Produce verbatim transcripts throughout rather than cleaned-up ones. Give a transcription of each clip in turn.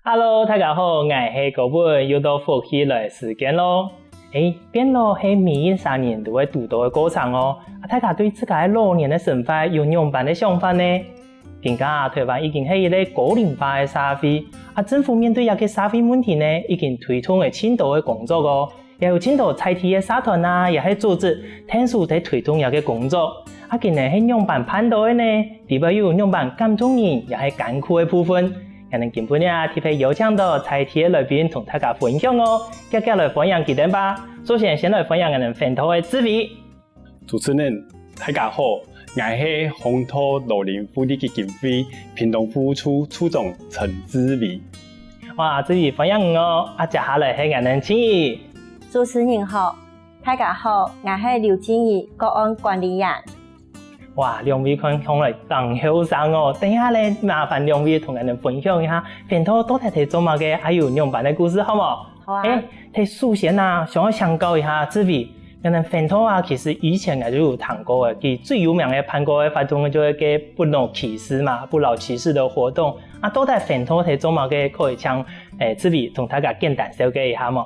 Hello，大家好，𠊎係高文，又到福氣來時間咯。誒，變老係每一儕人都會堵到个過程哦。啊，大家對自家个老年个生活有仰般个想法呢？今下啊，臺灣已經係一個高齡化个社會，啊，政府面對這個社會問題呢，已經推動了盡多个工作哦。 也有盡多在地个社團啊，也係組織，𢯭手在推動這個工作。啊，今年係仰般辦到个呢？裡背又有仰般感動人，也係艱苦个部分。𠊎等今晡日啊，特別邀請到在地个來賓同大家分享哦。遽遽來歡迎佢等吧。首先，先來歡迎𠊎等本土个志偉。 主持人，大家好，𠊎係紅道老齡福利基金會屏東服務處處長陳志偉。哇，志偉歡迎你哦！啊，接下來係𠊎等靜怡。主持人好，大家好，𠊎係劉靜怡，個案管理員。哇，兩位看起來當後生哦！等一下咧，麻煩兩位同𠊎等分享一下，本土到底在做麼个，還有仰般个故事，好無？ 好啊。誒，在首先啊，想愛請教一下志偉，𠊎等本土啊，其實以前𠊎就有聽過个，佢最有名个辦過个活動就係該不老騎士嘛，不老騎士的活動。啊，到底本土在做麼个，可以請，誒，志偉同大家簡單紹介一下無？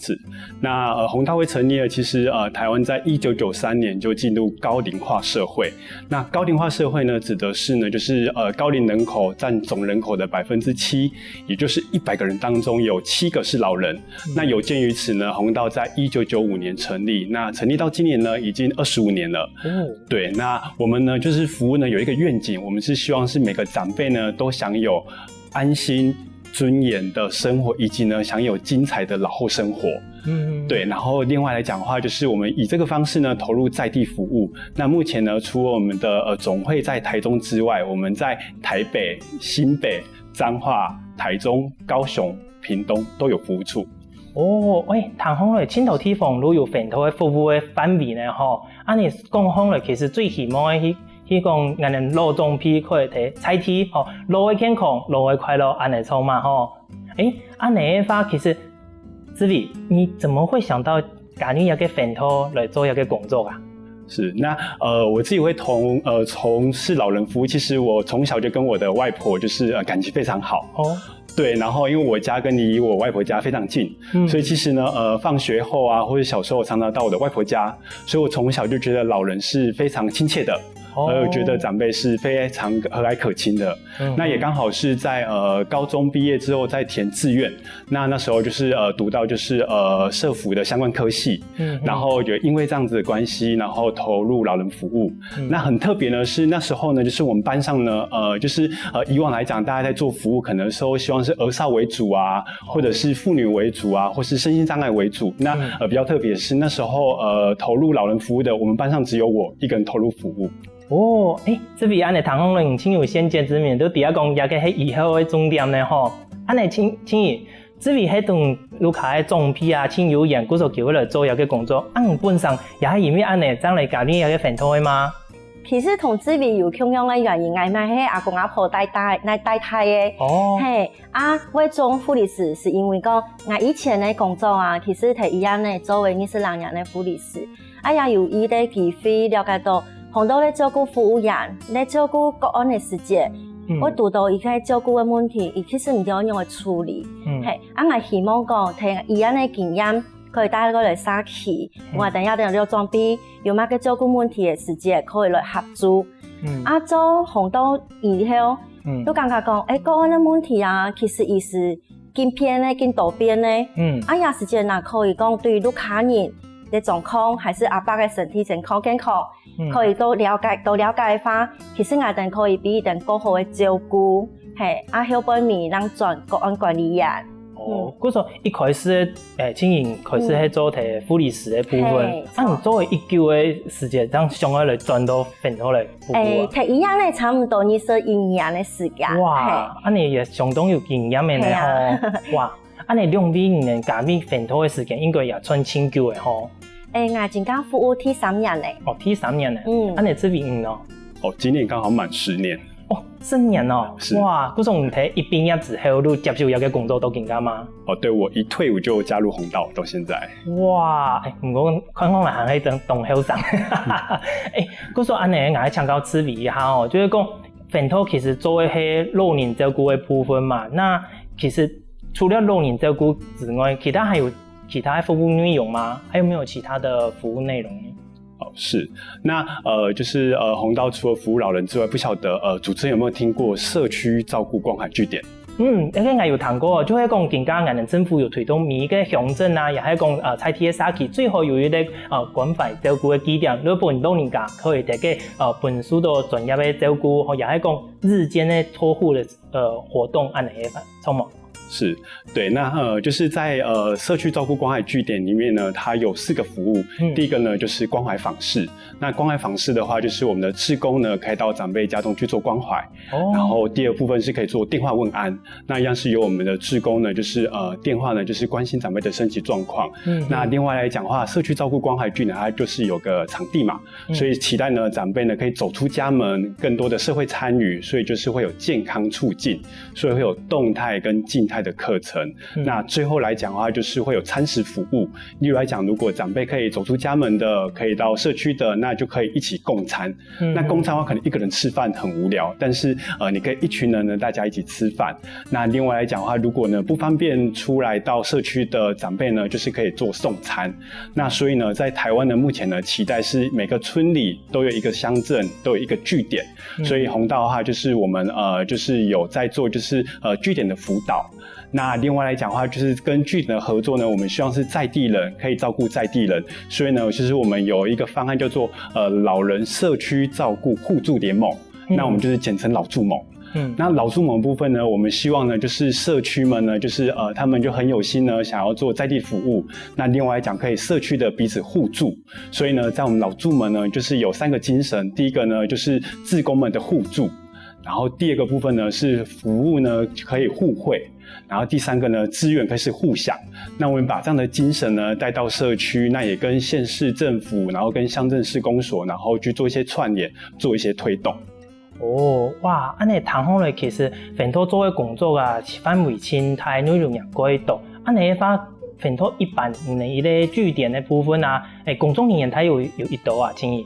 是，那呃，紅道會成立了，其實呃，臺灣在一九九三年就進入高齡化社會。那高齡化社會呢，指的是呢，就是呃，高齡人口佔總人口的百分之七，也就是一百个人當中有七个是老人。那有鉴于此呢，红道在一九九五年成立，那成立到今年呢，已经二十五年了。哦，对，那我们呢，就是服务呢有一个愿景，我们是希望是每个长辈呢都享有安心、尊严的生活，以及呢享有精彩的老后生活。嗯，对，然后另外来讲的话，就是我们以这个方式呢投入在地服务。那目前呢，除了我们的呃总会在台中之外，我们在台北、新北、彰化、台中、高雄、屏东都有服务处。哦，喂，聽起來盡多地方都有本土个服務个範圍呢吼。恁樣講起來，其實最希望个係，係講𠊎等老長輩可以在在地吼，老个健康，老个快樂，恁樣做嘛吼。誒，恁樣个話，其實志偉，你怎麼會想到加入這個本土來做這個工作啊？是，那呃，我自己會從呃從事老人服务，其實我從小就跟我的外婆就是呃感情非常好。哦，对，然后因为我家跟离我外婆家非常近，嗯，所以其实呢，呃，放学后啊，或者小时候常常到我的外婆家，所以我从小就觉得老人是非常亲切的，哦，而我觉得长辈是非常和蔼可亲的。嗯，那也刚好是在呃高中毕业之后在填志愿，那那时候就是呃读到就是呃社福的相关科系，嗯，然后也因为这样子的关系，然后投入老人服务。那很特别呢，是那时候呢，就是我们班上呢，呃，就是呃，以往来讲，大家在做服务，可能说希望是儿少为主啊，或者是妇女为主啊，或是身心障碍为主。那呃，比较特别的是，那时候呃，投入老人服务的，我们班上只有我一个人投入服务。哦，誒，這位恁樣聽起來盡有先見之明，都知影講這個係以後个重點呢吼。恁樣，靜怡，志偉係同屋下个長輩啊，盡有緣，故所佢會來做這個工作。啊，你本身也係因為恁樣正來加入這個本土个嗎？其實同志偉有共樣个原因，𠊎乜係阿公阿婆帶大，來帶大个。哦，嘿，啊，會做護理師係因為講，𠊎以前个工作啊，其實在醫院呢做个二十零年个護理師。 啊，也有一個機會了解到，當多个照顧服務員，在照顧個案个時節，嗯，會堵到一個照顧个問題，佢其實毋知愛仰般處理。嗯，嘿，啊，𠊎希望講，提醫院个經驗，可以帶過來社區，嗯，𠊎等這兜老長輩有麼个照顧問題个時節，可以來合作。嗯，啊，做當多以後，嗯，都感覺講，誒，個案个問題啊，其實佢係 緊變呢，緊多變呢。嗯，啊，這時節若可以講對屋下人个狀況，還係阿伯个身體健康健康，嗯，可以多了解，多了解个話，其實𠊎等可以比佢等過好个照顧，嘿，啊，後背面正轉個案管理員。哦，嗯，故所一開始，誒，靜怡開始係做个護理師个部分，嘿，啊，你做了幾久个時間，正想愛來轉到本土來 服務啊？誒，在醫院呢，差毋多二十一年个時間。哇，嘿，恁樣也相當有經驗个呢吼。嘿啊。哇，恁樣兩位人加入本土个時間應該也算盡久个吼。誒，𠊎今下服務第三年了。哦，第三年了。嗯。恁樣志偉呢？哦，今年剛好滿十年。哦，十年哦。是。哇，故所你在一畢業之後就接受這個工作到今下嗎？哦，對，我一退伍就加入紅道，到現在。哇，誒，毋過看起來還係當，當後生。誒， 故所恁樣，𠊎請教志偉一下哦，就係講，本土其實做个係老人照顧个部分嘛，那其實除了老人照顧之外，其他還有其他的服務內容嗎？還有沒有其他的服務內容呢？哦，是，那呃，就是呃，弘道除了服务老人之外，不曉得呃，主持人有沒有聽過社區照顧關懷據點？嗯，這个𠊎有聽過，就係講今下𠊎等政府有推動每一个鄉鎮啊，也係講呃在地个社區，最好有一个呃關懷照顧个據點，如果分老人家可以在該呃分受到專業个照顧，吼，也係講日間个照顧个呃活動恁樣个，著無？是，对，那呃，就是在呃社区照顾关怀据点里面呢，它有四个服务。嗯第一个呢就是关怀访视。那关怀访视的话，就是我们的志工呢可以到长辈家中去做关怀。哦然后第二部分是可以做电话问安，那一样是由我们的志工呢，就是呃电话呢就是关心长辈的身体状况。嗯那另外来讲的话，社区照顾关怀据点它就是有个场地嘛，嗯所以期待呢长辈呢可以走出家门，更多的社会参与，所以就是会有健康促进，所以会有动态跟静态的课程。嗯那最后来讲的话，就是会有餐食服务。例如来讲，如果长辈可以走出家门的，可以到社区的，那就可以一起共餐。嗯那共餐的话，可能一个人吃饭很无聊，但是呃，你可以一群人呢，大家一起吃饭。那另外来讲的话，如果呢不方便出来到社区的长辈呢，就是可以做送餐。那所以呢，在台湾呢，目前呢，期待是每个村里都有一个乡镇，都有一个据点。嗯所以弘道的话，就是我们呃，就是有在做，就是呃据点的辅导。那另外来讲的话，就是跟据点的合作呢，我们希望是在地人可以照顾在地人，所以呢，就是我们有一个方案叫做呃老人社区照顾互助联盟，嗯那我们就是简称老助盟。嗯那老助盟部分呢，我们希望呢，就是社区们呢，就是呃，他们就很有心呢，想要做在地服务。那另外来讲，可以社区的彼此互助。所以呢，在我们老助盟呢，就是有三个精神。第一个呢，就是志工们的互助。然后第二个部分呢，是服务呢可以互惠。然后第三个呢，资源可以是互享。那我们把这样的精神呢带到社区，那也跟县市政府，然后跟乡镇市公所，然后去做一些串联，做一些推动。哦，哇，恁樣聽下來，其實弘道做个工作啊，範圍盡大，內容也蓋多。恁樣个話，弘道一般你个一个據點个部分啊，誒，工作人員大約有幾多啊？請問？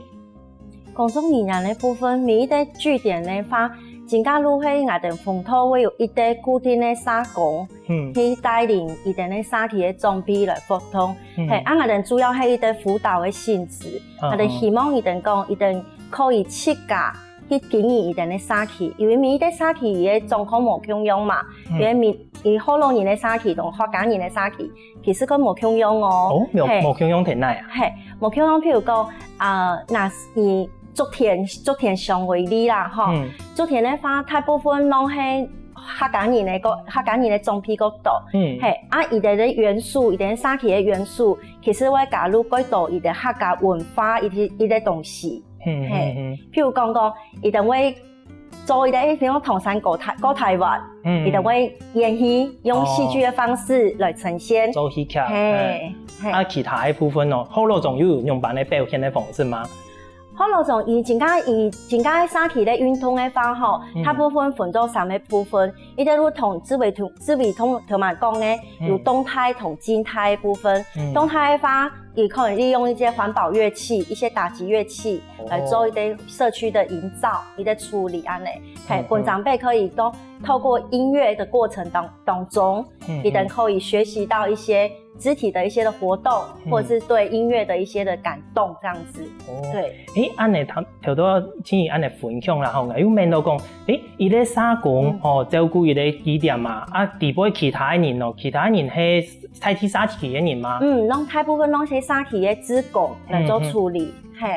工作人員个部分，每一个據點个話，真正就係𠊎等弘道會有一个固定个社工，嗯去帶領佢等个社區个長輩來活動。嗯嘿，啊，𠊎等主要係一个輔導个性質，嗯𠊎等希望佢等講，佢等可以自家去經營佢等个社區，因為每一个社區佢个狀況無共樣嘛，嗯因為每，佢福佬人个社區同客家人个社區，其實佢無共樣哦。哦，無嘿無共樣在哪啊？嘿，無共樣，譬如講，啊，若以竹田竹田鄉為例啦，吼，嗯竹田个話，大部分攏係客家人个个客家人个長輩較多。嗯嘿，啊，佢等个元素，佢等社區个元素，其實會加入較多佢等客家文化一个一个東西。嗯嘿嗯譬如講講，佢等會做一个，誒，比如講唐山過台過台灣，嗯佢等會演戲，用戲劇个方式來呈現。做戲劇。嘿，嘿。啊，其他个部分哦，福佬庄又有仰般个表現个方式嗎？福佬庄以前个以前个社區个運動个話吼，嗯大部分分做三个部分，一个就同志偉同志偉同同埋講个，嗯有動態同靜態个部分。嗯動態个話，佢可能利用一些環保樂器、一些打擊樂器哦來做一个社區个營造、一个處理恁樣。嘿嗯，分長輩可以都透過音樂个過程當當中，嗯佢等可以學習到一些肢體个一些个活動，嗯或者是對音樂个一些个感動這樣子。哦對。誒，恁樣頭頭拄仔恁樣分享啦吼，𠊎又問到講，誒，一个社工吼照顧一个據點嘛，啊，底背其他个人哦，其他个人係在地社區个人嗎？嗯，攏大部分攏係社區个志工來做處理，嘿。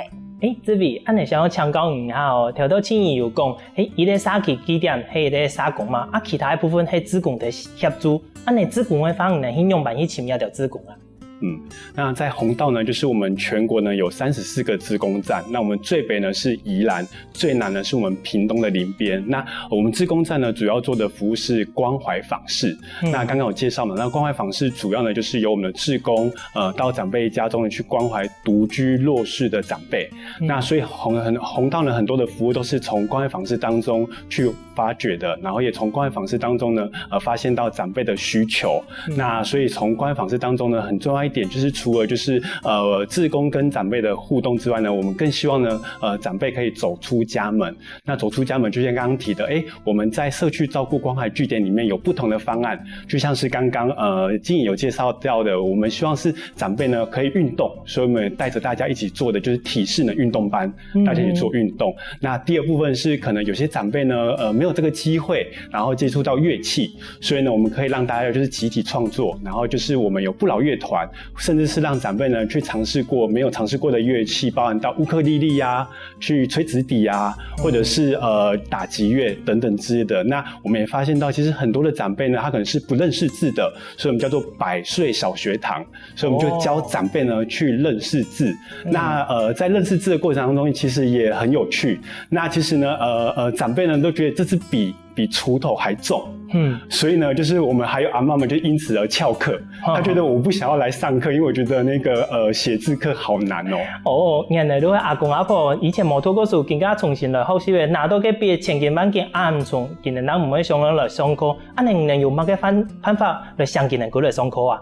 誒，志偉，恁樣想愛請教你一下哦，頭頭青怡有講，誒，一个社區據點係一个社工嘛，啊，其他个部分係志工个協助，恁樣志工个方面呢，係仰般去尋這兜志工啊？嗯，那在弘道呢，就是我们全国呢有三十四个志工站，那我们最北呢是宜兰，最南呢是我们屏东的林边。那我们志工站呢，主要做的服务是关怀访视。嗯那刚刚有介绍嘛，那关怀访视主要呢就是由我们的志工，呃，到长辈家中呢去关怀独居弱势的长辈。嗯那所以弘很弘道呢很多的服务都是从关怀访视当中去发掘的，然后也从关怀访视当中呢，呃，发现到长辈的需求。嗯那所以从关怀访视当中呢，很重要一点就是除了就是呃志工跟长辈的互动之外呢，我们更希望呢，呃长辈可以走出家门。那走出家门，就像刚刚提的，哎，我们在社区照顾关怀据点里面有不同的方案，就像是刚刚呃静怡有介绍到的，我们希望是长辈呢可以运动，所以我们带着大家一起做的就是体适能运动班，大家一起做运动。那第二部分是可能有些长辈呢，呃没有这个机会，然后接触到乐器，所以呢，我们可以让大家就是集体创作，然后就是我们有不老乐团，甚至是让长辈呢去尝试过没有尝试过的乐器，包含到乌克丽丽啊，去吹直笛啊，或者是呃打击乐等等之类的。那我们也发现到，其实很多的长辈呢，他可能是不认识字的，所以我们叫做百岁小学堂，所以我们就教长辈呢去认识字。那呃，在认识字的过程当中，其实也很有趣。那其实呢，呃呃，长辈呢都觉得这支笔比锄头还重。嗯，所以呢，就是我们还有阿嬷们就因此而翘课，他觉得我不想要来上课，因为我觉得那个呃写字课好难哦。哦，原來你个阿公阿婆以前無讀過書，今下重新來學習个，拿到个筆千斤萬斤暗重，今日人毋會想要來上課，啊，恁樣有麼个辦辦法來想今日佢來上課啊？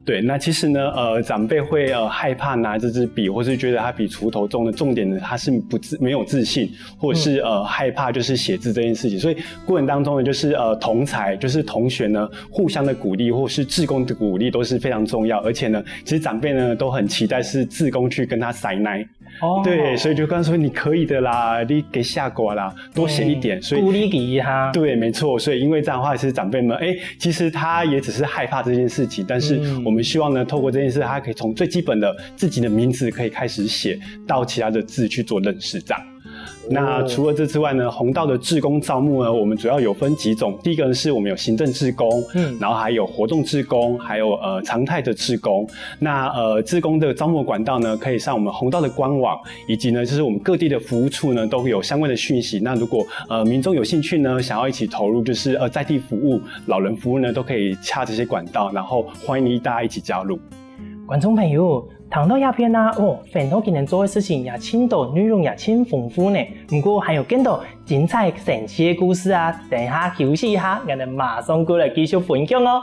对，那其实呢，呃，长辈会呃害怕拿这支笔，或是觉得它比锄头重的重点呢，它是不自没有自信，或者是呃害怕就是写字这件事情。所以过程当中呢，就是呃同才，就是同学呢，互相的鼓励，或是志工的鼓励都是非常重要。而且呢，其实长辈呢都很期待是志工去跟他塞奶。哦，对，所以就跟他说你可以的啦，你给下过啦，多写一点。所以鼓励佢一下。对，没错。所以因为这样的话，其实长辈们，哎，其实他也只是害怕这件事情，但是我们希望呢，透过这件事，他可以从最基本的自己的名字可以开始写，到其他的字去做认识，这样。那除了这之外呢，弘道的志工招募呢，我们主要有分几种。第一个呢，是我们有行政志工，嗯，然后还有活动志工，还有呃常态的志工。那呃志工的招募管道呢，可以上我们弘道的官网，以及呢就是我们各地的服务处呢都有相关的讯息。那如果呃民众有兴趣呢，想要一起投入就是呃在地服务、老人服务呢，都可以洽这些管道，然后欢迎大家一起加入。观众朋友，聽到這片啊，哦，弘道今年做个事情也盡多，內容也盡豐富呢。毋過還有更多精彩神奇个故事啊！等一下休息一下，𠊎等馬上過來繼續分享哦。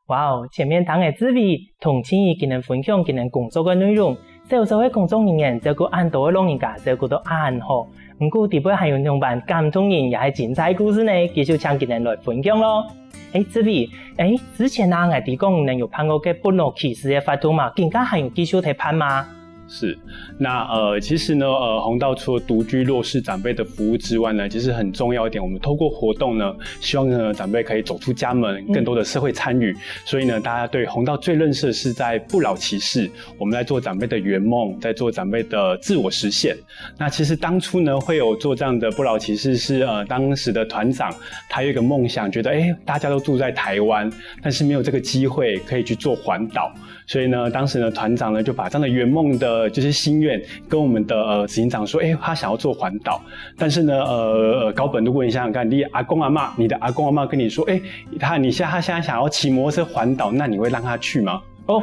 哇哦，前面聽个志偉同靜怡佢等分享佢等工作个內容，小小个工作人員照顧恁多个老人家，照顧到恁好。毋過底背還有仰般感動人也係精彩故事呢，繼續請佢等來分享咯。誒，志偉，誒，之前啊，𠊎知講你等有辦過个不老騎士个活動嘛，今下還有繼續在辦嗎？ 是，那呃，其实呢，呃，弘道除了独居弱势长辈的服务之外呢，其实很重要一点，我们透过活动呢，希望呢长辈可以走出家门，更多的社会参与。所以呢，大家对弘道最认识的是在不老骑士，我们在做长辈的圆梦，在做长辈的自我实现。那其实当初呢，会有做这样的不老骑士是，呃，当时的团长他有一个梦想，觉得哎，大家都住在台湾，但是没有这个机会可以去做环岛，所以呢，当时呢，团长呢就把这样的圆梦的这些心愿跟我们的呃执行长说，哎，他想要做环岛，但是呢，呃，高本，如果你想想看，你阿公阿嬷，你的阿公阿嬷跟你说，哎，他你现在他现在想要骑摩托车环岛，那你会让他去吗？哦，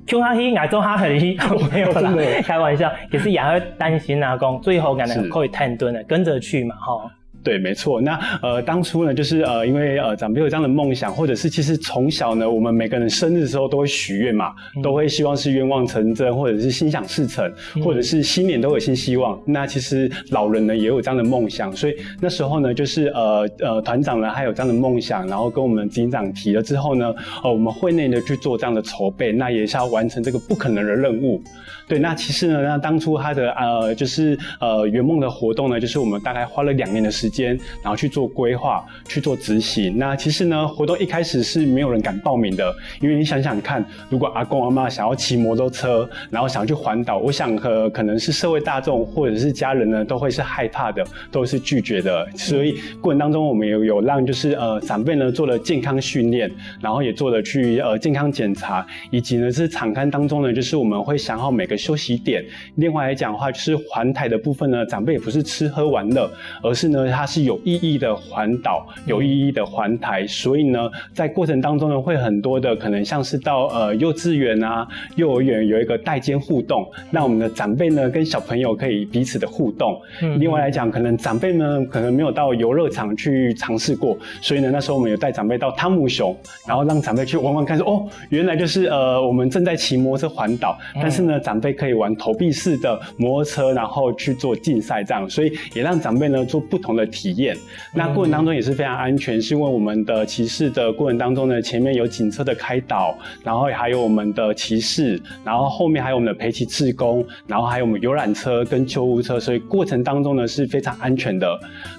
就下去，𠊎做下去，没有啦，真的耶。开玩笑，可是也会担心啊，讲最后可能可以停顿的，跟着去嘛，吼。对，没错。那呃，当初呢，就是呃，因为呃，长辈有这样的梦想，或者是其实从小呢，我们每个人生日的时候都会许愿嘛，都会希望是愿望成真，或者是心想事成，或者是新年都有新希望。那其实老人呢也有这样的梦想，所以那时候呢，就是呃呃，团长呢他有这样的梦想，然后跟我们执行长提了之后呢，呃，我们会内呢去做这样的筹备，那也是要完成这个不可能的任务。对，那其实呢，那当初他的呃，就是呃圆梦的活动呢，就是我们大概花了两年的时间，然后去做规划，去做执行。那其实呢，活动一开始是没有人敢报名的，因为你想想看，如果阿公阿嬷想要骑摩托车，然后想要去环岛，我想呃，可能是社会大众或者是家人呢，都会是害怕的，都是拒绝的。所以过程当中，我们有有让就是呃长辈呢做了健康训练，然后也做了去呃健康检查，以及呢是场刊当中呢，就是我们会想好每个休息点。另外来讲的话，就是环台的部分呢，长辈也不是吃喝玩乐，而是呢他它是有意义的环岛，有意义的环台，所以呢，在过程当中呢，会很多的可能像是到呃幼稚园啊、幼儿园有一个代间互动，那我们的长辈呢跟小朋友可以彼此的互动。另外来讲，可能长辈们可能没有到游乐场去尝试过，所以呢，那时候我们有带长辈到汤姆熊，然后让长辈去玩玩看，说哦，原来就是呃我们正在骑摩托车环岛，但是呢，长辈可以玩投币式的摩托车，然后去做竞赛这样，所以也让长辈呢做不同的体验。那过程当中也是非常安全，是因为我们的骑士的过程当中呢，前面有警车的开导，然后还有我们的骑士，然后后面还有我们的陪骑志工，然后还有我们游览车跟救护车，所以过程当中呢是非常安全的。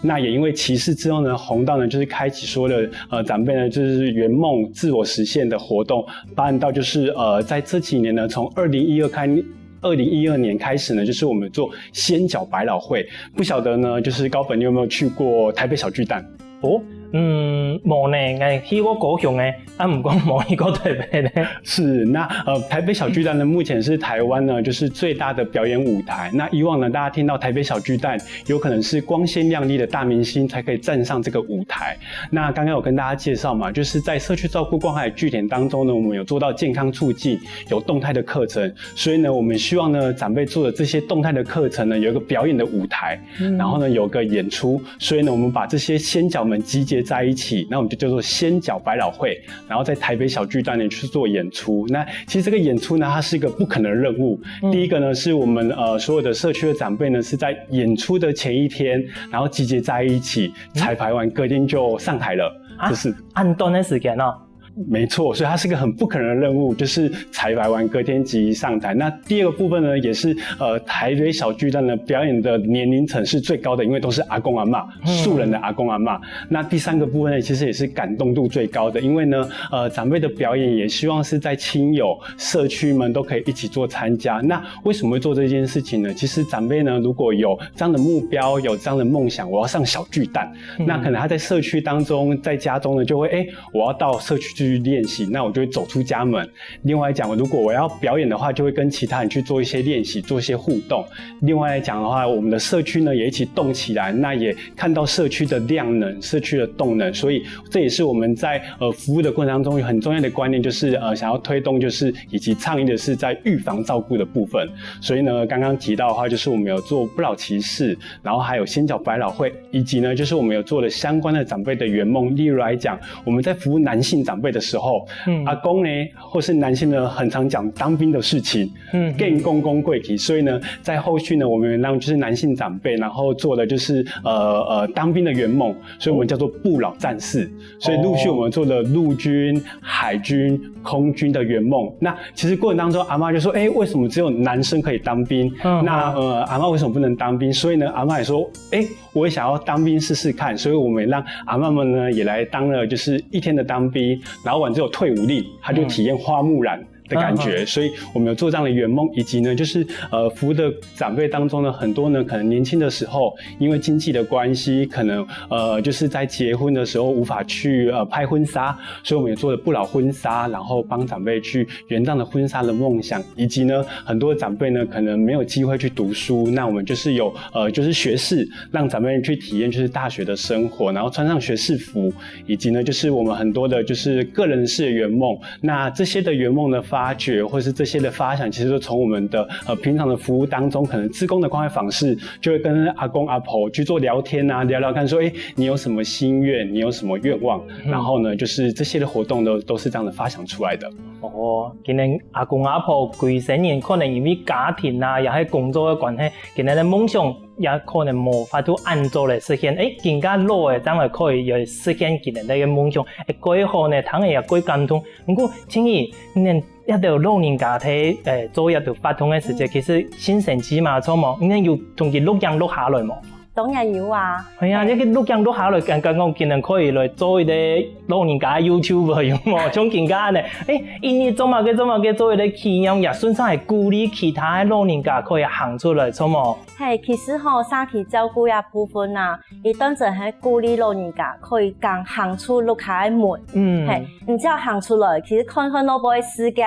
那也因为骑士之后呢，弘道呢就是开启说的呃长辈呢就是圆梦自我实现的活动，办到就是呃在这几年呢，从二零一二开。二零一二年开始呢，就是我们做仙脚百老汇，不晓得呢，就是高粉你有没有去过台北小巨蛋？哦，嗯，無呢，𠊎去過高雄誒，啊，毋過無去過台北呢。是，那呃，台北小巨蛋呢，目前是台湾呢，就是最大的表演舞台。那以往呢，大家听到台北小巨蛋，有可能是光鲜亮丽的大明星才可以站上这个舞台。那刚刚有跟大家介绍嘛，就是在社区照顾关怀据点当中呢，我们有做到健康促进，有动态的课程，所以呢，我们希望呢，长辈做的这些动态的课程呢，有一个表演的舞台，然后呢，有个演出，所以呢，我们把这些仙脚们集结在一起，那我们就叫做仙脚百老汇，然后在台北小巨蛋呢去做演出。那其实这个演出呢，它是一个不可能的任务。第一个呢，是我们呃所有的社区的长辈呢是在演出的前一天，然后集结在一起彩排完，隔天就上台了，就是恁短个時間哦。没错，所以它是个很不可能的任务，就是彩排完隔天即上台。那第二个部分呢，也是呃台北小巨蛋的表演的年龄层是最高的，因为都是阿公阿妈，素人的阿公阿妈。那第三个部分呢，其实也是感动度最高的，因为呢，呃长辈的表演也希望是在亲友、社区们都可以一起做参加。那为什么会做这件事情呢？其实长辈呢，如果有这样的目标，有这样的梦想，我要上小巨蛋，那可能他在社区当中，在家中呢，就会哎，我要到社区去练习，那我就会走出家门。另外讲，如果我要表演的话，就会跟其他人去做一些练习，做一些互动。另外来讲的话，我们的社区呢也一起动起来，那也看到社区的量能、社区的动能，所以这也是我们在呃服务的过程当中有很重要的观念，就是呃想要推动，就是以及倡议的是在预防照顾的部分。所以呢，刚刚提到的话，就是我们有做不老骑士，然后还有仙脚百老汇，以及呢，就是我们有做了相关的长辈的圆梦。例如来讲，我们在服务男性长辈的时候，嗯，阿公呢，或是男性呢，很常讲当兵的事情，嗯，更公公贵体，所以呢，在后续呢，我们让就是男性长辈，然后做的就是呃呃当兵的圆梦，所以我们叫做不老战士。所以陆续我们做了陆军、海军、空军的圆梦。那其实过程当中，阿妈就说：“哎，为什么只有男生可以当兵？那呃，阿妈为什么不能当兵？”所以呢，阿妈也说：“哎，我也想要当兵试试看。”所以我们也让阿妈们呢也来当了就是一天的当兵，然后完之后退伍令，他就体验花木兰的感觉，所以我们有做这样的圆梦，以及呢，就是呃服务的长辈当中呢，很多呢可能年轻的时候，因为经济的关系，可能呃就是在结婚的时候无法去呃拍婚纱，所以我们也做了不老婚纱，然后帮长辈去圆这样的婚纱的梦想，以及呢，很多长辈呢可能没有机会去读书，那我们就是有呃就是学士，让长辈去体验就是大学的生活，然后穿上学士服，以及呢就是我们很多的就是个人式的圆梦，那这些的圆梦的发掘，或是这些的发想，其实都从我们的呃平常的服务当中，可能志工的关怀访视，就会跟阿公阿婆去做聊天啊，聊聊看说，哎，你有什么心愿，你有什么愿望，然后呢，就是这些的活动都都是这样的发想出来的。哦，今年阿公阿婆归生人可能因为家庭啊，也系工作的关系，今年的梦想也可能无法度按做来实现。哎，更加老的，将来可以有实现今年的一个梦想，哎，过好呢，当然也过感动。不过，青怡，你一兜老人家在呃做一兜活动的时节，其实新生机嘛，错冇？你有同佢录影录下来冇？当然有啊。哎呀，这个录影录下来，刚刚讲今年可以来做一个老人家YouTuber，有冇？像今个呢，哎，因为做么个做么个做一个体验，也顺便系鼓励其他的老人家可以行出来，错冇？嘿，其实吼，社区照顾个部分啊，佢单纯系鼓励老人家可以讲行出屋下个门。嗯，嘿，你只要行出来，其实看看外背个世界，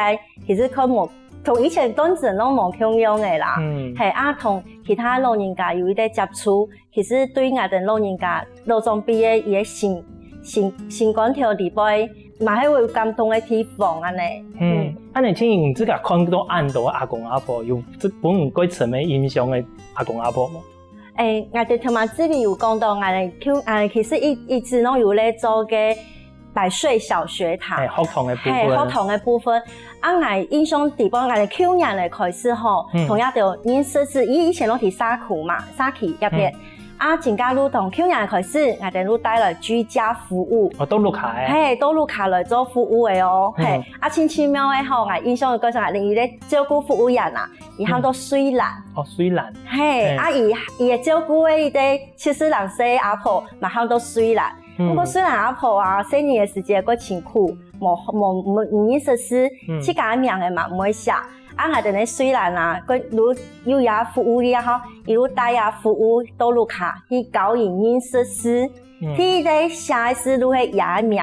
其实看无同以前當真攏無共樣个啦。嗯。係啊，同其他老人家有一個接觸，其實對𠊎等老人家、老長輩个，佢个心、心、心肝頭裡背，嘛係會有感動个地方恁呢。嗯，恁呢，請問你自家看到恁多阿公阿婆，有這分你最深个印象个阿公阿婆無？ 欸，𠊎等頭先志偉有講到，𠊎等舊，𠊎等其實一，一直攏有咧做个百歲小學堂。欸，學堂个部分。係，學堂个部分。啊，𠊎印象裡背，𠊎等舊年个開始吼，嗯。同樣就認識係，以，以前攏在社區嘛，社區這片。嗯。啊，今下就同舊年个開始，𠊎等就帶來居家服務。哦，到屋下个。係，到屋下來做服務个哦。嗯。係，啊，盡奇妙个吼，𠊎印象个過程，𠊎等有咧照顧服務員啊， 佢喊做瑞蘭。哦，瑞蘭。係，係。啊，佢，佢个照顧个一個七十零歲阿婆，嘛喊做瑞蘭。嗯。毋過瑞蘭阿婆啊，細人个時節過辛苦，無，無，無，毋認識字，嗯。自家个名仔嘛毋會寫。啊，𠊎等个瑞蘭啊，過就有這服務个吼，佢就帶這服務到屋下，去教佢認識字。 嗯。第一個寫个字就係佢个名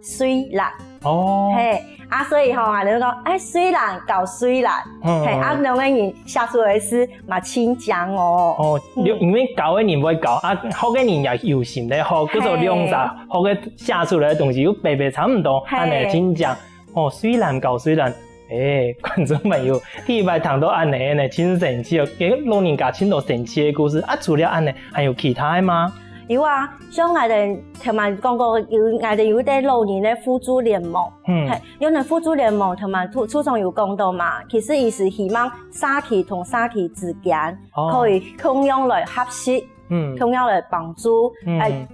仔，瑞蘭。哦。係，啊，所以吼，𠊎等就講，欸，瑞蘭教瑞蘭。嗯。係，啊，兩個人寫出來个字嘛盡像哦。哦，嗯。因為教个人會教，啊，學个人也有心咧學，故所兩儕學个寫出來个東西又白白差毋多，係。恁呢盡像。哦，瑞蘭教瑞蘭， 欸，觀眾朋友，第一擺聽到恁呢呢，盡神奇哦！該老人家盡多神奇个故事啊！除了恁呢，還有其他个嗎？有啊，像𠊎等頭先講過，有，𠊎等有一個老人个互助聯盟，嗯。係，因為互助聯盟頭先處，處長有講到嘛，其實佢係希望社區同社區之間，哦。可以共樣來合作，嗯。共樣來幫助，嗯。欸，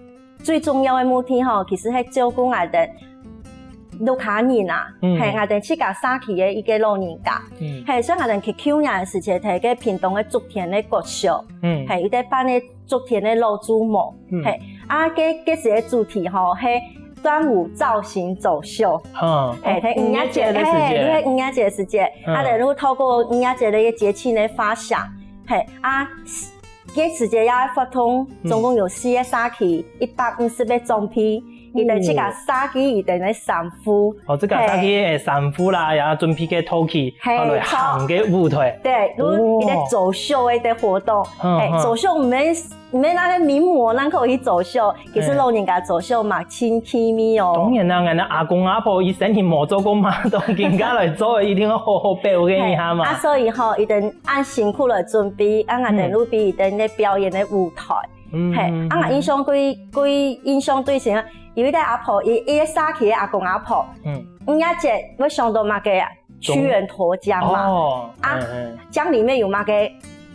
最重要个目的吼，其實係照顧𠊎等屋下人啊，嗯。係，𠊎等自家社區个一個老人家。嗯。係，所以𠊎等去舊年个時節，在該屏東个竹田个國小，嗯。係，有在辦个竹田个老祖母，嗯。係，啊，該，該時个主題吼，係端午造型走秀。嗯。係，在五月節，哦，五月節个時節。係，因為五月節个時節，嗯。啊，等於透過五月節个一個節慶个發想，係，啊， 該時節這活動，嗯。總共有四個社區，一百五十個長輩，佢等自家設計佢等个衫褲。哦，自家設計个衫褲啦，係。然後準備个陶器，係，然後來行个舞台。著。對，哦。就一個走秀个活動。嗯，係，嗯。走秀毋免，毋免該個名模正可以走秀，其實，係。老人家走秀嘛， 盡趣味哦。當然啦，𠊎等阿公阿婆一生人無做過嘛，當今下來做，一定愛好好表演一下嘛。係，啊，所以吼，佢等恁辛苦來準備，啊，𠊎等就分佢等个表演个舞台。嗯。係，啊，𠊎印象最，最印象最深啊，有一個阿婆，佢，佢个社區个阿公阿婆，嗯。五月節會想到麼个啊？ 屈原投江嘛。哦，啊，嗯，嗯。江裡面有麼个？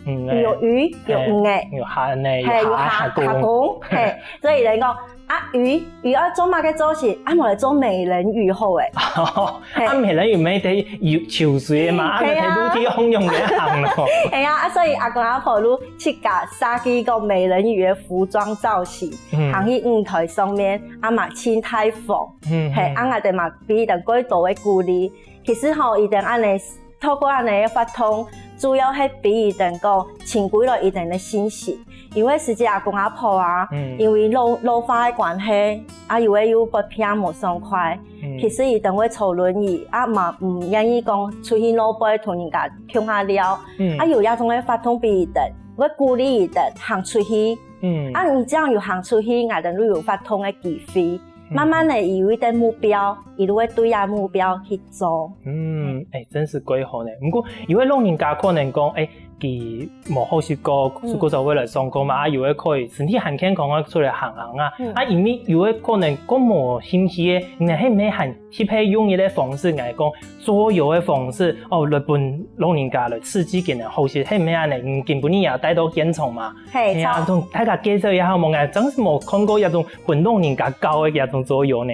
嗯，有魚，有魚仔。係，有蝦呢，有係，有蝦，蝦，蝦公。蝦公，係，所以人講，啊，魚，魚愛做麼个造型？啊，無來做美人魚好欸。係。啊，美人魚毋係在游，泅水个嘛，啊，係啊。在陸地上用个行咯。係啊，啊，所以阿公阿婆就自家設計个美人魚个服裝造型，嗯。行去舞台上面，啊嘛盡大方。嗯，係，嗯。啊，𠊎等嘛分佢等過多个鼓勵。 其實吼，佢等恁呢，透過恁呢个活動，主要係分佢等講，尋歸來佢等个信心。因為實際阿公阿婆啊，嗯。因為老，老化个關係，啊，有个又發病無爽快，嗯。其實佢等會坐輪椅，啊嘛毋願意講出去外背同人家共下尞，嗯。啊，有這種个活動分佢等，會鼓勵佢等行出去。嗯。啊，你這樣有行出去，𠊎等就有活動个機會。 慢慢仔，佢有一個目標，佢就會對這目標去做。嗯，欸，真係蓋好呢。毋過，有个老人家可能講，欸，佢無好食過，嗯。故所會來上課嘛，啊，有个可以身體還健康啊，出來行行啊。嗯。啊，因為有个可能講無興趣个，你係毋係還特別用一個方式來講，桌遊个方式，哦，來分老人家來刺激佢等好食，係毋係恁呢？你今晡日也帶到現場嘛？係，係啊，著。同大家介紹一下好無？𠊎真係無看過這種 分老人家搞个這種桌遊呢？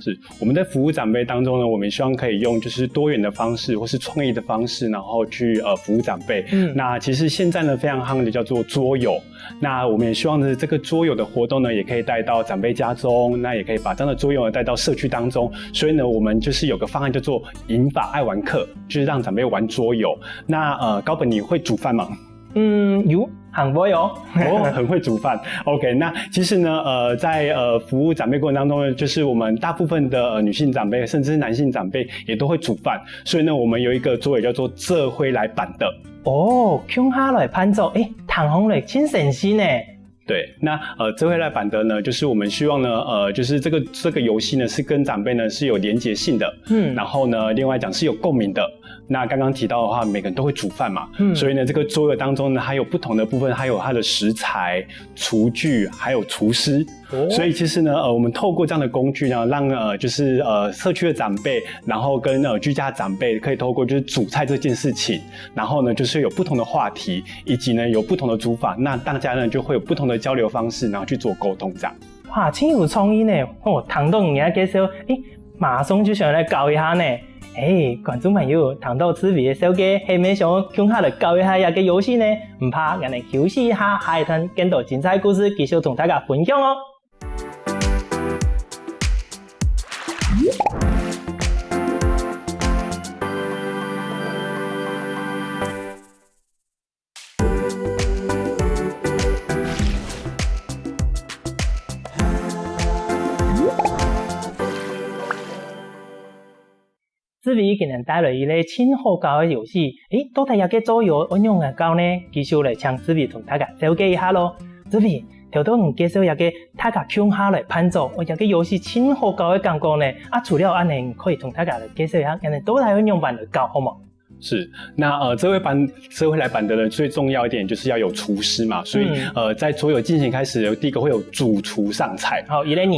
是，我們在服務長輩當中呢，我們希望可以用就是多元的方式或是創意的方式，然後去，呃，服務長輩。嗯。那其實現在呢，非常夯的叫做桌遊。那我們也希望呢，這個桌遊的活動呢，也可以帶到長輩家中，那也可以把這樣的桌遊呢帶到社區當中。所以呢，我們就是有個方案叫做銀髮愛玩客，就是讓長輩玩桌遊。那，呃，高本，你會煮飯嗎？嗯，有，還會哦。哦，很會煮飯。OK，那其实呢，呃，在呃服务长辈过程当中呢，就是我们大部分的呃女性长辈，甚至是男性长辈也都会煮饭，所以呢，我们有一个桌游叫做"做伙来办桌"。哦，共下來辦桌，誒，聽起來真神奇呢。对，那呃，做伙来办桌呢，就是我们希望呢，呃，就是这个这个游戏呢是跟长辈呢是有连结性的，嗯，然后呢，另外讲是有共鸣的。那刚刚提到的话，每个人都会煮饭嘛，嗯，所以呢，这个桌游当中呢，还有不同的部分，还有它的食材、厨具，还有厨师。哦，所以其实呢，呃，我们透过这样的工具呢，让呃，就是呃，社区的长辈，然后跟呃居家长辈，可以透过就是煮菜这件事情，然后呢，就是有不同的话题，以及呢有不同的煮法，那大家呢就会有不同的交流方式，然后去做沟通这样。哇，真有創意呢！哦，聽到你个介绍，誒，馬上就想來搞一下呢。誒，觀眾朋友，聽到志偉个紹介，係毋係想共下來搞一下這个遊戲呢？毋怕，𠊎等休息一下，下一段更多精彩故事繼續同大家分享哦。志偉今日帶來一个真好搞个遊戲，誒，到底這个桌遊愛仰般搞呢？繼續來請志偉同大家紹介一下咯。志偉，頭到你介紹這个大家共下來辦桌，哦，這个遊戲真好搞个感覺呢。啊，除了恁呢，你可以同大家來介紹一下，恁呢到底愛仰般來搞，好無？是，那呃，做伙办做伙来办桌呢，最重要一点就是要有厨师嘛，所以、嗯呃，在桌游进行开始，第一个会有主厨上菜。好，一个人。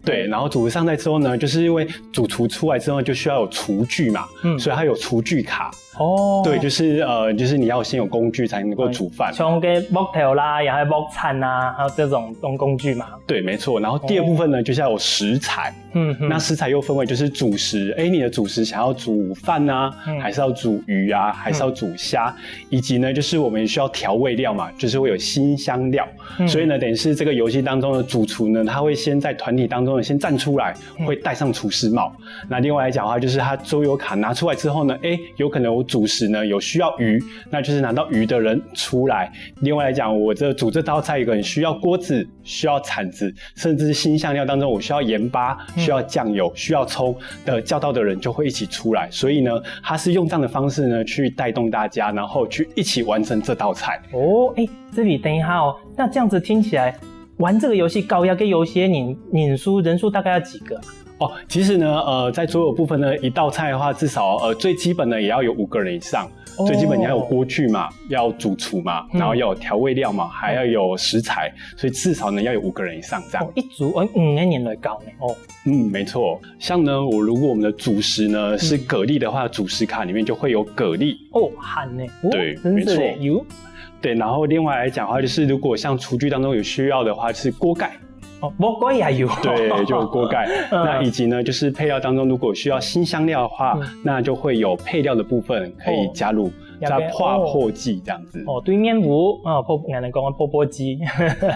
对，然后主厨上菜之后呢，就是因为主厨出来之后就需要有厨具嘛，嗯，所以他有厨具卡。哦，对，就是呃，就是你要先有工具才能够煮饭。像个木头啦，也有木鏟啊，还有这种工工具嘛。对，没错。然后第二部分呢，就是要有食材。嗯哼，那食材又分为就是主食，哎，你的主食想要煮饭啊，嗯，还是要煮鱼啊，还是要煮虾，以及呢，就是我们需要调味料嘛，就是会有辛香料。嗯，所以呢，等于是这个游戏当中的主厨呢，他会先在团体当中呢先站出来，会戴上厨师帽。那另外来讲的话，就是他桌游卡拿出来之后呢，哎，有可能我主食呢有需要鱼，那就是拿到鱼的人出来。另外来讲，我这煮这道菜有个人需要锅子，需要铲子，甚至是辛香料当中，我需要盐巴、需要酱油、需要葱的，叫到的人就会一起出来。所以呢，他是用这样的方式呢去带动大家，然后去一起完成这道菜。哦，哎，志伟，等一下哦，那这样子听起来，玩这个游戏、搞这个游戏的人人数人数大概要几个啊？哦，其实呢，呃，在桌游部分呢，一道菜的话，至少呃最基本的也要有五个人以上。哦，最基本你要有锅具嘛，要主厨嘛，嗯，然后要有调味料嘛，还要有食材，所以至少呢要有五个人以上这样。哦，一组哦，五个人来搞呢，哦。嗯，没错。像呢，我如果我们的主食呢是蛤蜊的话，主食卡里面就会有蛤蜊。哦，咸呢，哦，对，真是的，没错。有。对，然后另外来讲的话，就是如果像厨具当中有需要的话，就是锅盖。哦，锅盖也有。对，就有锅盖。嗯，那以及呢，就是配料当中如果需要辛香料的话，嗯，那就会有配料的部分可以加入，哦，加破破剂这样子。哦，对，面糊啊，破，应该讲破破剂。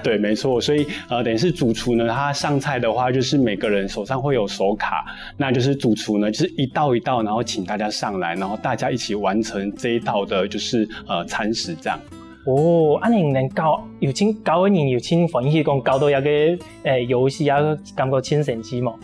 对，没错。所以呃，等于是主厨呢，他上菜的话，就是每个人手上会有手卡，那就是主厨呢，就是一道一道，然后请大家上来，然后大家一起完成这一道的，就是呃餐食这样。哦，恁呢能搞，有真搞个人有真欢喜，讲搞到一个呃游戏啊，感觉真神奇嘛。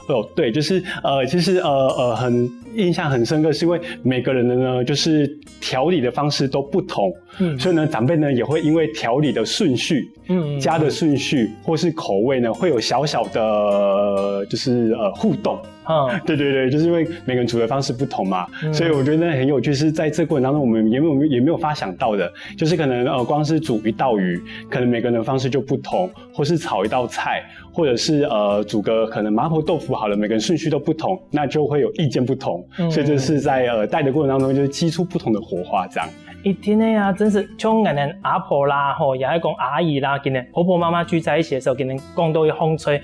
哦，对，就是呃，其实呃呃，很印象很深刻，是因为每个人的呢，就是调理的方式都不同，嗯，所以呢，长辈呢也会因为调理的顺序，嗯，加的顺序或是口味呢，会有小小的，就是呃互动。嗯，对对对，就是因为每个人煮的方式不同嘛，嗯，所以我觉得那很有趣，是在这过程当中，我们也没有也没有发想到的，就是可能呃，光是煮一道鱼，可能每个人的方式就不同，或是炒一道菜，或者是呃煮个可能麻婆豆腐好了，每个人顺序都不同，那就会有意见不同，嗯，所以这是在呃带的过程当中，就是激出不同的火花这样。一定的啊，真是像我们阿婆啦，吼，也爱讲阿姨啦，今日婆婆妈妈聚在一起的时候，今日讲到一項菜，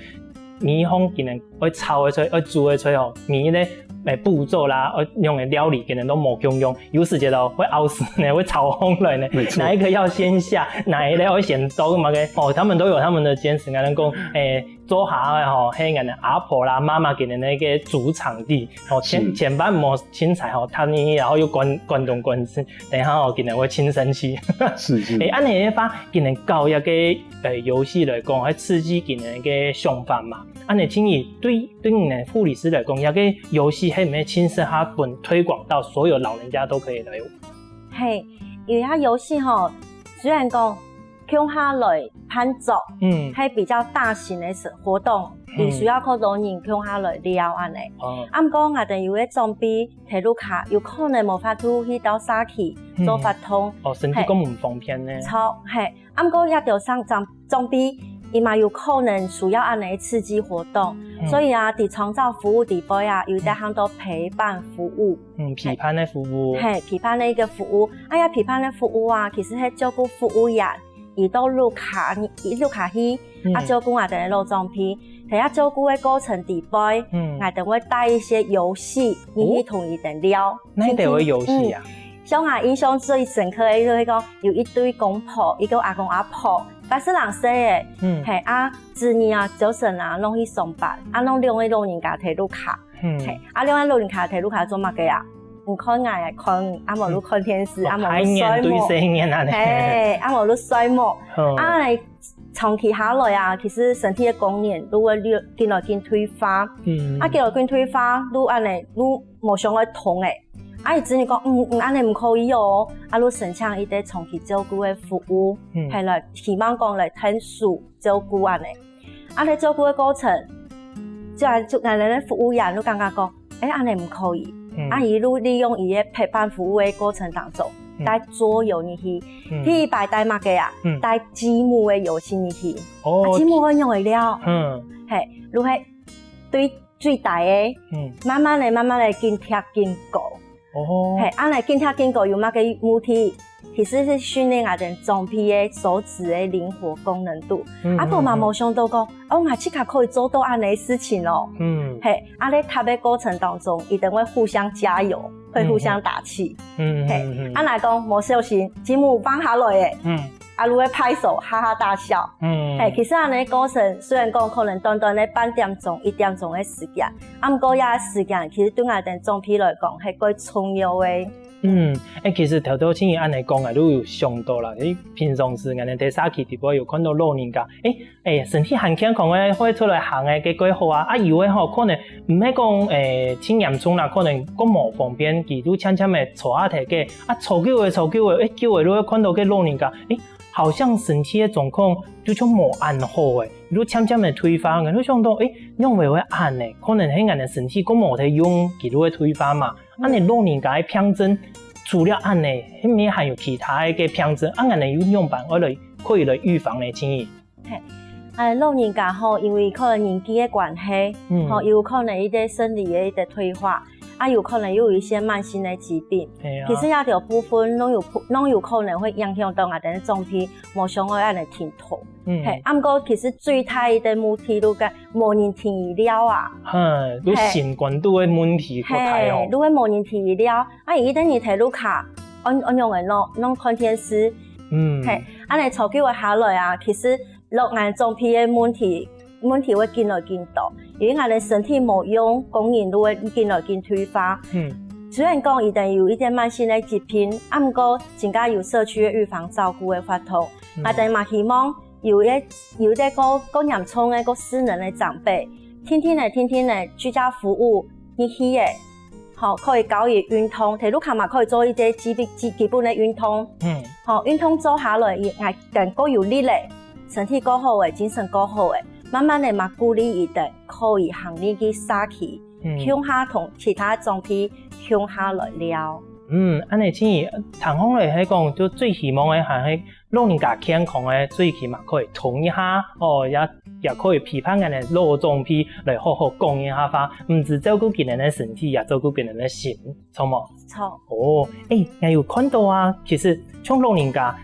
每一項今日爱炒的菜，爱煮的菜哦，每一个欸，步驟啦，呃，用个料理可能都無共樣，有時節哦，會拗死呢，會吵紅來呢，沒錯。哪一個要先下，哪一個要先做，嘛个，哦，他們都有他們的堅持，可能講，欸，做下个吼，係𠊎等阿婆啦、媽媽佢等个主場地，哦，千，是。千萬莫凊彩吼，踏入去，然後又關，關東關西，等一下吼，佢等會盡生氣。是，是。欸，恁樣个話，佢等搞一個，呃，遊戲來講，還刺激佢等个想法嘛。恁樣，請你對，對你等護理師來講，這個遊戲係毋係盡適合分推廣到所有老人家都可以來玩？嘿，因為這遊戲吼，雖然講共下來辦桌，嗯。係比較大型个活動，嗯。佢需要較多人共下來尞恁樣。哦。啊，毋過𠊎等有个長輩在屋下，有可能無法度去到社區做活動，嗯。哦，身體嘿。較毋方便呢。著，嘿。 啊，毋過這兜長，長，長輩，佢嘛有可能需要恁樣个刺激活動，嗯。所以啊，在長照服務底背啊，有一個喊做陪伴服務。嗯，陪伴个服務。嘿，陪伴个一個服務。啊，這陪伴个服務啊，其實係照顧服務員，佢到屋下，佢屋下去，嗯。啊，照顧𠊎等个老長輩。在這照顧个過程底背，嗯。𠊎等會帶一些遊戲，你去同佢等尞。哦。哪一類个遊戲啊？嗯，像啊，印象最深刻个就係講，有一對公婆，一個阿公阿婆， 八十零歲个，嗯。嘿，啊，子女啊，朝晨啊，攏去上班，啊，攏兩個老人家在屋下，嗯。嘿，啊，兩個老人家在屋下做麼个啊？毋看𠊎，看，啊，無就看電視，哦，啊，無就睡目。大人對細人恁樣。嘿，啊，無就睡目。嗯。啊，來，長期下來啊，其實身體个功能就會緊來緊退化。嗯。啊，緊來緊退化，就恁樣，就無想愛動个。啊，佢子女講，嗯，嗯，恁樣毋可以哦。啊，就申請一個長期照顧个服務，嗯。係來，希望講來𢯭手 照顧恁樣。啊，在照顧个過程，就，就，𠊎等个服務員就感覺講，欸，恁樣毋可以。嗯。啊，佢就利用佢个陪伴服務个過程當中，嗯。帶桌遊入去。嗯。第一擺帶麼个啊？嗯。帶積木个遊戲入去。哦。啊，積木會仰仔尞？嗯。嘿，就係對最低个，嗯。慢慢个、慢慢个緊疊緊高。 哦。嘿，恁樣緊疊緊高有麼个目的？其實係訓練𠊎等長輩个手指个靈活功能度。嗯，啊，佢嘛無想到講，哦，𠊎自家可以做到恁樣个事情哦。嗯。嘿，啊，在疊个過程當中，一定會互相加油，會互相打氣。嗯，嗯，嘿，嗯，嗯。啊，若講無小心，積木放下來个，嗯。啊，就會拍手，哈哈大笑。嗯。嘿，其實恁樣个過程，雖然講可能短短个半點鐘、一點鐘个時間， 啊，毋過這時間其實對𠊎等長輩來講係蓋重要个。嗯，欸，其實頭頭像你恁樣講个，就有想到啦，欸，平常時𠊎等在社區底背有看到老人家，欸，欸，身體還健康个，會出來行个，該蓋好啊。啊，有个吼，可能毋係講，欸，盡嚴重啦，可能較無方便，佢就漸漸个坐下忒个，啊，坐久个，坐久个，欸，久个就會看到該老人家，欸， 好像身體个狀況就像無恁好欸，就漸漸个退化，𠊎就想到，欸，仰會會恁呢？可能係𠊎等身體較無在用，佢就會退化嘛。嗯。恁呢老人家个病症，除了恁呢，係毋係還有其他个病症？啊，𠊎等又仰般愛來，可以來預防呢？請問？嘿，呃，老人家吼，因為可能年紀个關係，嗯。吼，有可能一個生理个一個退化， 啊，有可能又有一些慢性个疾病。嘿啊。其實這條部分攏有，攏有可能會影響到𠊎等个長輩，無想愛恁樣停動。嗯。嘿，啊，毋過其實最大个目的就係無人停佢尞啊。嘿，就心肝肚个問題較大哦。嘿，就係無人停佢尞，啊，佢一定日在屋下，恁，恁樣个喏，攏看電視。嗯。嘿，恁樣長久个下來啊，其實 落𠊎長輩个問題，問題會緊來緊多，因為𠊎等身體無用，功能就會緊來緊退化。嗯。雖然講佢等有一點慢性个疾病，啊，毋過增加有社區个預防照顧个活動，嗯。𠊎等嘛希望有一，有一個較嚴重个、較失能个長輩，定定仔、定定仔居家服務，你去个，吼，可以教佢運動，在屋下嘛可以做一些基本，基，基本个運動。嗯。吼，運動做下來，佢，𠊎等較有力咧。 身體較好个，精神較好个，慢慢个嘛鼓勵佢等可以行入去社區，嗯。共下同其他長輩共下來尞。嗯，恁呢，真係，聽起來係講，就最希望个還係老人家健康个，最起碼可以動一下，哦，也，也可以陪伴𠊎等个老長輩來好好講一下話，毋止照顧佢等个身體，也照顧佢等个心。 著無？著。哦，欸，𠊎有看到啊，其實像老人家，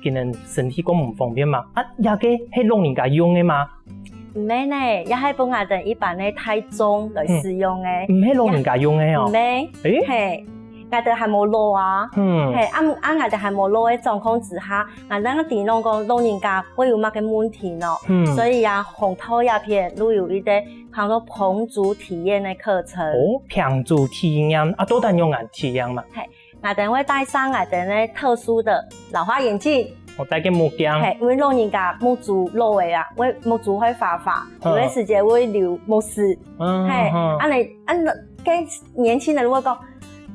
佢等身體較毋方便嘛，啊，這個係老人家用个嘛？毋係呢，這係分𠊎兜一般个大眾來使用个。毋係老人家用个哦。毋係，誒？係，𠊎兜還無老啊。嗯。係，啊，啊，𠊎兜還無老个狀況之下，𠊎兜知講講老人家會有麼个問題呢？嗯。所以啊，弘道這片就有一個叫做彭祖體驗个課程。哦，彭祖體驗啊，到底仰般體驗嘛？係， 𠊎兜會戴上𠊎兜个特殊个老花眼鏡。哦，戴个目鏡。係，因為老人家目珠老了啊，會目珠會花花，嗯。有个時節會流目屎。嗯，係，嗯，嗯。恁呢，恁呢，該年輕人就會講，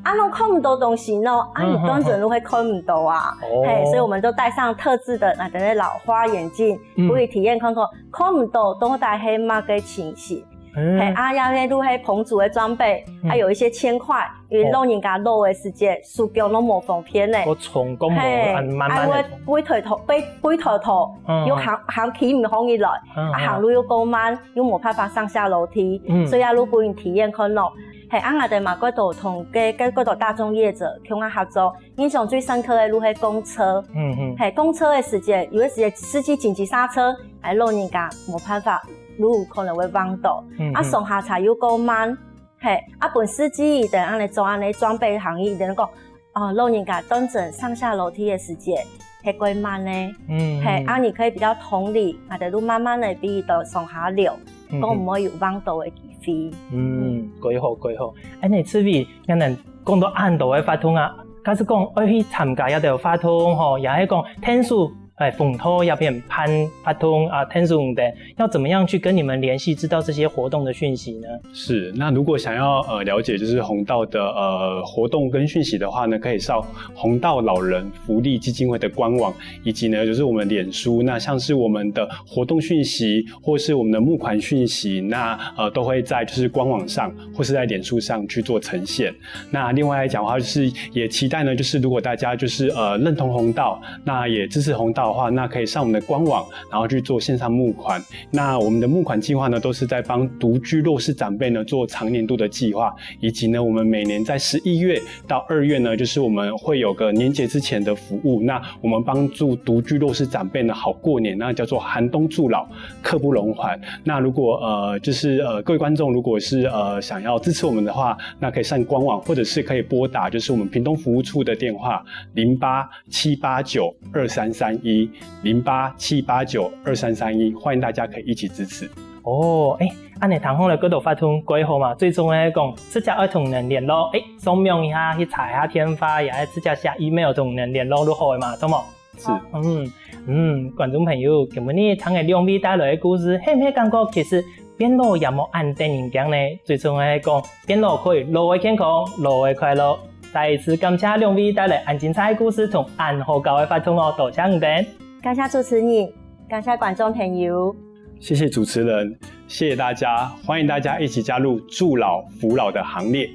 啊，𠊎看毋到東西呢，啊，嗯，你當然就會看毋到啊。嗯，嗯。係，所以我們就戴上特製的𠊎兜个老花眼鏡，嗯。可以體驗看看，看毋到到底係麼个情形。 嗯。係，啊，這个就係彭祖个裝備，嗯。啊，有一些鉛塊，因為老人家老个時節，哦。手腳都無方便呢。哦，重，講無，係，恁慢慢个。啊，會，會抬頭，會，會抬頭，嗯。又行，行起毋好起來，嗯，啊，嗯。行路又過慢，又無辦法上下樓梯，嗯。所以啊，就分你體驗看咯。係，啊，𠊎兜嘛，過多同該，該過多大眾業者共下合作， 印象最深刻个就係公車。嗯，嗯。係，公車个時節，有个時節司機緊急煞車，哎，老人家無辦法，就可能會橫倒。嗯，啊，嗯。上下車又過慢，係，啊，分司機佢等恁呢做恁呢裝備行業佢等講，哦，老人家當真上下樓梯个時節，係過慢呢。嗯，係，嗯。啊，你可以比較同理，啊，就慢慢个分佢等上下溜，嗯，嗯。講毋會有橫倒个機會。嗯，嗯。蓋好，蓋好。恁呢，志偉，恁呢 講到恁多个活動啊，假使講愛去參加這兜活動吼，也係講天主，哎，弘道這片辦活動啊，天主等，要怎麼樣去跟你們聯繫，知道這些活動的訊息呢？是，那如果想要，呃，了解就是弘道的，呃，活動跟訊息的話呢，可以上弘道老人福利基金會的官網，以及呢，就是我們臉書，那像是我們的活動訊息，或是我們的募款訊息，那，呃，都會在就是官網上或是在臉書上去做呈現。 那另外來講的話，就是也期待呢，就是如果大家就是，呃，認同弘道，那也支持弘道的話，那可以上我們的官網，然後去做線上募款。那我們的募款計劃呢，都是在幫獨居弱勢長輩呢做長年度的計劃，以及呢，我們每年在十一月到二月呢，就是我們會有個年節之前的服務，那我們幫助獨居弱勢長輩呢好過年，那叫做寒冬助老， 刻不容緩。那如果，呃，就是，呃，各位觀眾如果是，呃，想要支持我們的話，那可以上官網，或者是可以撥打就是我們屏東服務處的電話，零八七八九二三三一，零八七八九二三三一，歡迎大家可以一起支持。哦，哎，恁呢聽好了，這兜活動蓋好嘛，最重要个講，直接愛同人聯絡，哎，掃描一下，去查一下電話，也係直接寫email同人聯絡就好了嘛，著無？ 是。嗯，嗯，觀眾朋友，今晡日聽了兩位帶來个故事，係毋係感覺其實變老也無恁得人驚呢？最重要係講，變老可以老个健康，老个快樂。再一次感謝兩位帶來恁精彩个故事同恁好搞个活動哦，多謝你等。感謝主持人，感謝觀眾朋友。謝謝主持人，謝謝大家，歡迎大家一起加入助老扶老的行列。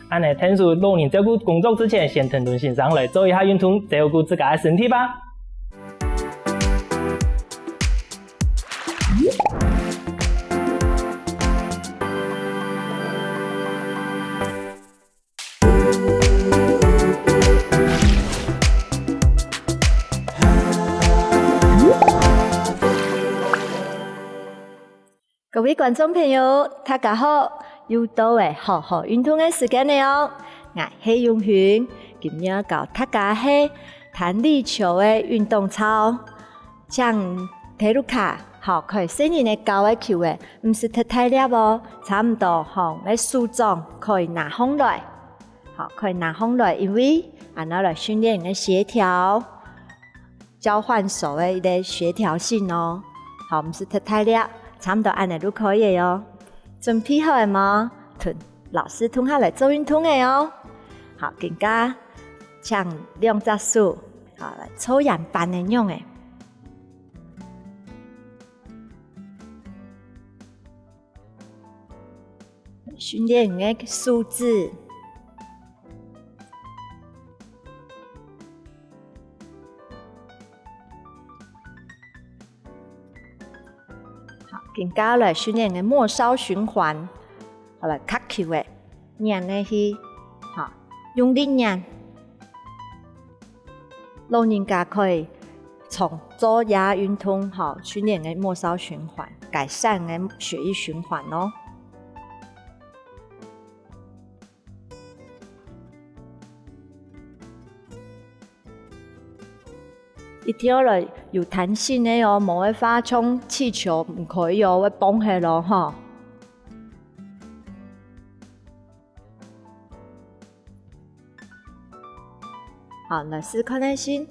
恁呢，𢯭手老人照顧工作之前，先同𢯭先生來做一下運動，照顧自家个身體吧。各位觀眾朋友，大家好！又到了好好運動个時間了哦！𠊎係永興，今日教大家係彈力球个運動操。請大家看，好，看細人仔搞个球仔，毋使忒大粒哦，差毋多，好，你手掌可以拿䟘來。好，可以拿䟘來，因為恁樣來訓練你个協調。 交換手个一個協調性哦。好，毋使忒大力，差毋多恁呢就可以了喲。準備好了無？同老師同下來做運動个哦。好，今下請兩隻手，好，來搓圓盤个樣仔。訓練你个手指。 好，今下來訓練个末梢循環。好，來，揢球仔，捏落去，好，用力捏。老人家可以常做這運動吼，訓練𠊎末梢循環，改善𠊎血液循環哦。 一定愛來有彈性个哦，無个話像氣球毋可以哦，會崩忒咯吼。好，來試看下先，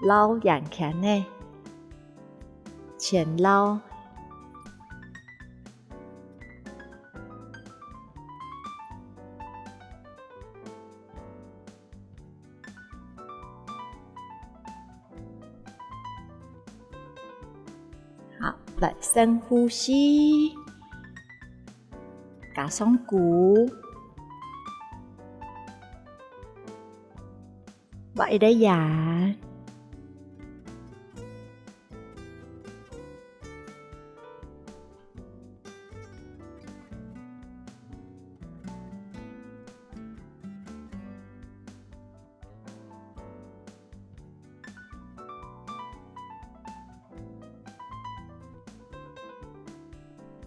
繞圓圈个，前繞。 好，來，深呼吸，加上鼓，畫一個圓。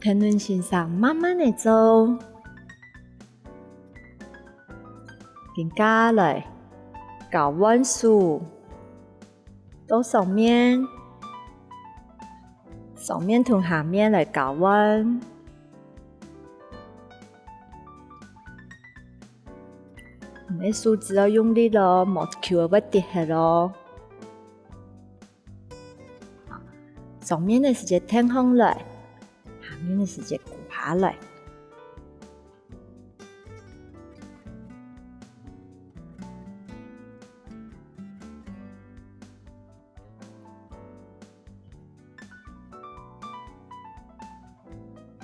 跈等先生慢慢仔做，今下來交換手，到上面，上面同下面來交換。 你个手指愛用力咯，無球會跌忒咯。上面个時節挺䟘來，下面个時節跍下來。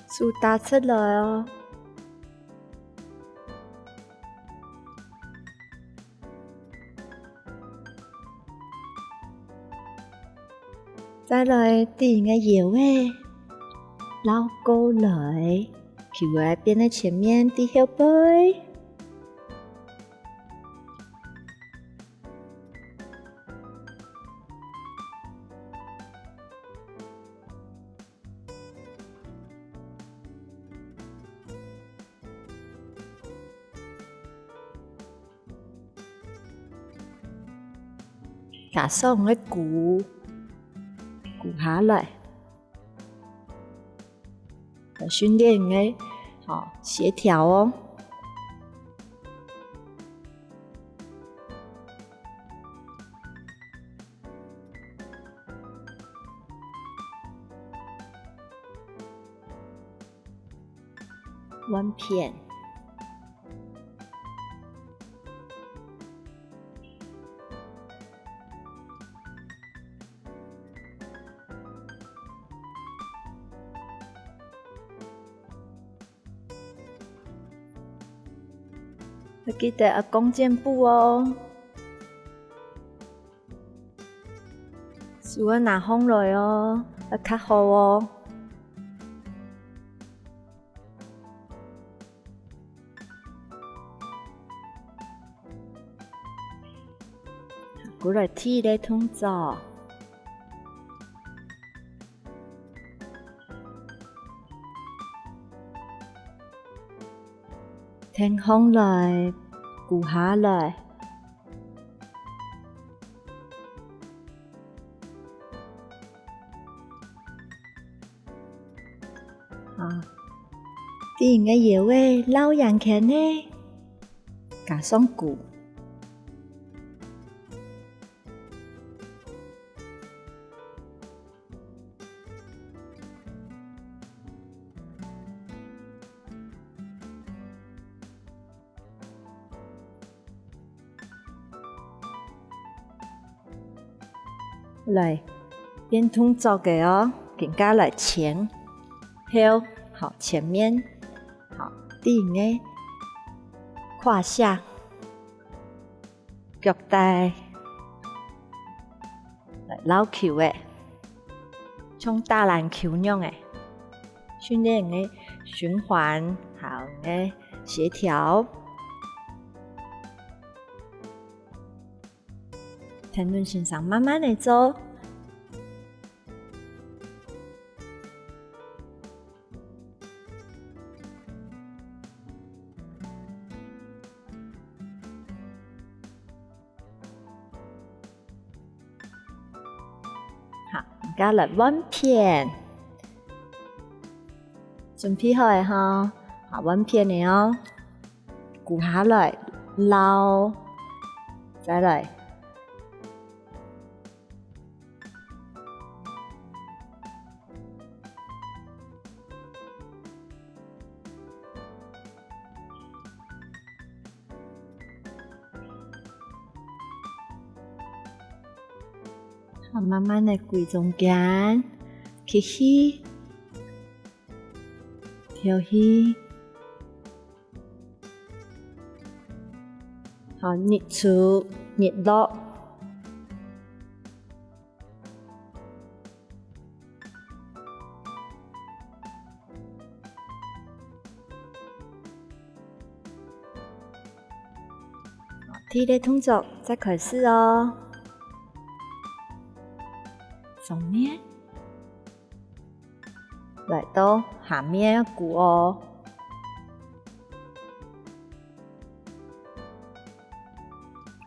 手打直來哦。再來，對你个腰仔，繞過來，球仔變到前面，對後背。 加上个跍，跍下來。 來訓練你个，吼，協調哦。換片。 愛記得愛弓箭步哦。手愛拿䟘來哦，愛較好哦。 過來第二个動作。挺䟘來，跍下來。 啊，對你个腰仔繞圓圈仔，加上跍。 來，變動作个哦，今下來前、後，好，前面，好，對你个胯下、腳底，來，繞球仔，像打籃球樣仔，訓練你个循環，還有你个協調。 跈等先生慢慢仔做，大家來換片。準備好了吼，啊，換片了哦。跍下來，摎，再來。 好，慢慢仔歸中間，吸氣，敨氣。好，入出，入落。 第一个動作再開始哦。上面，來到下面个跍哦。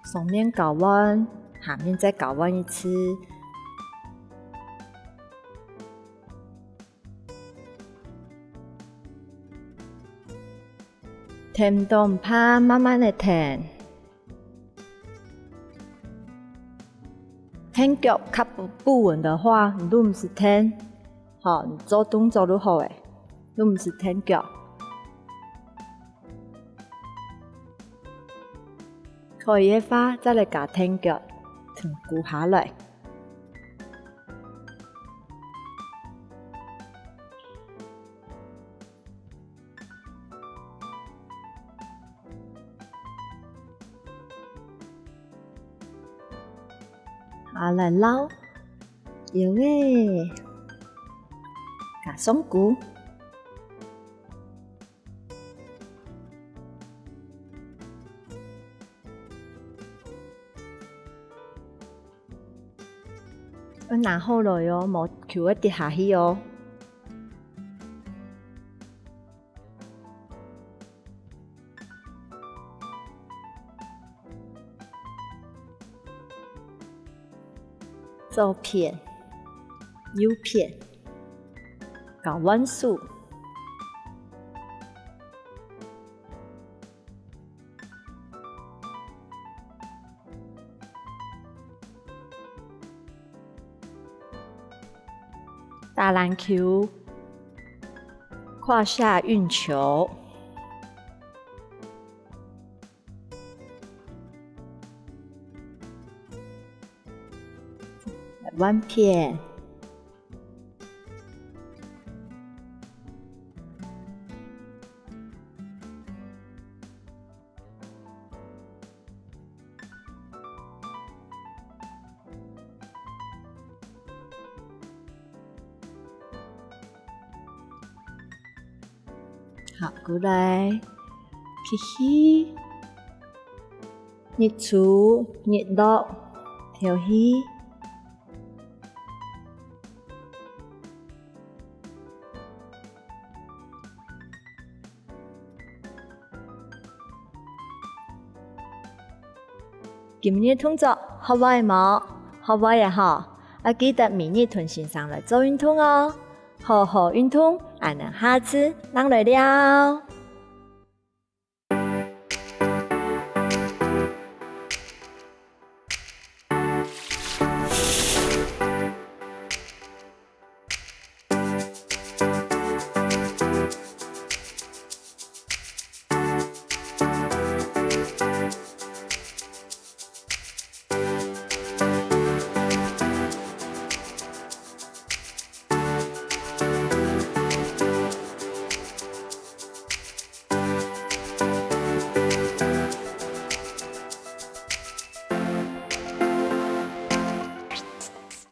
上面交換，下面再交換一次。 𢯭毋著毋怕，慢慢仔𢯭。𢯭腳較不，不穩个話，你就毋使𢯭。吼，你做動作就好了，就毋使𢯭腳。可以个話，再來加𢯭腳，同跍下來。 好，來摎腰仔，加上跍。 愛拿好來哦，無就會跌下去哦。左片，右片，交換手。 打籃球，胯下運球。換片。 好，過來，吸氣，入出，入落，敨氣。 今日動作學會無？學會了吼，愛記得每日同先生來做運動哦。好好運動，恁樣下次正來尞。